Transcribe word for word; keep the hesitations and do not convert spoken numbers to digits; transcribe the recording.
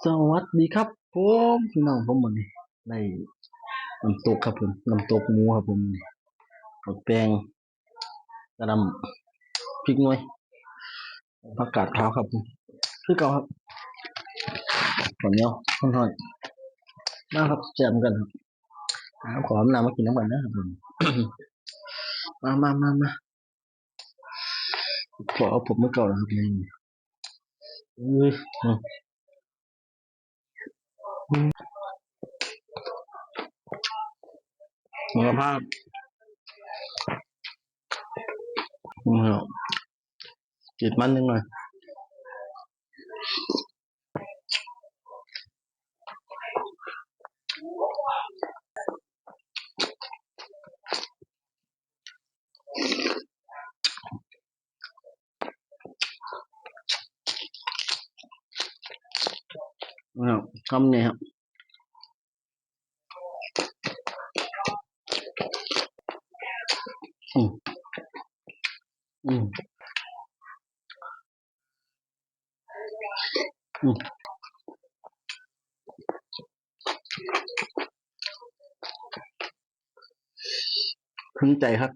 สวัสดีครับผมพี่น้องผม มื้อนี้ได้น้ำตกครับผม น้ำตกหมูครับผม นี่บักแตง กระหล่ำ พริกหน่วย ผักกาดขาวครับผม คือเก่าครับ ข้าวเหนียวฮ้อนๆ มาครับ แซ่บกันครับ หาขอน้ำมากินน้ำกันนะครับผม มามามามา ขอเอาผมมือเก่านะครับ นี่ อือ อือ อืม สุขภาพ อืม ติดมันนิดหน่อย อ้าว คำนี้ครับ อืม อืม อืม ถึงใจครับ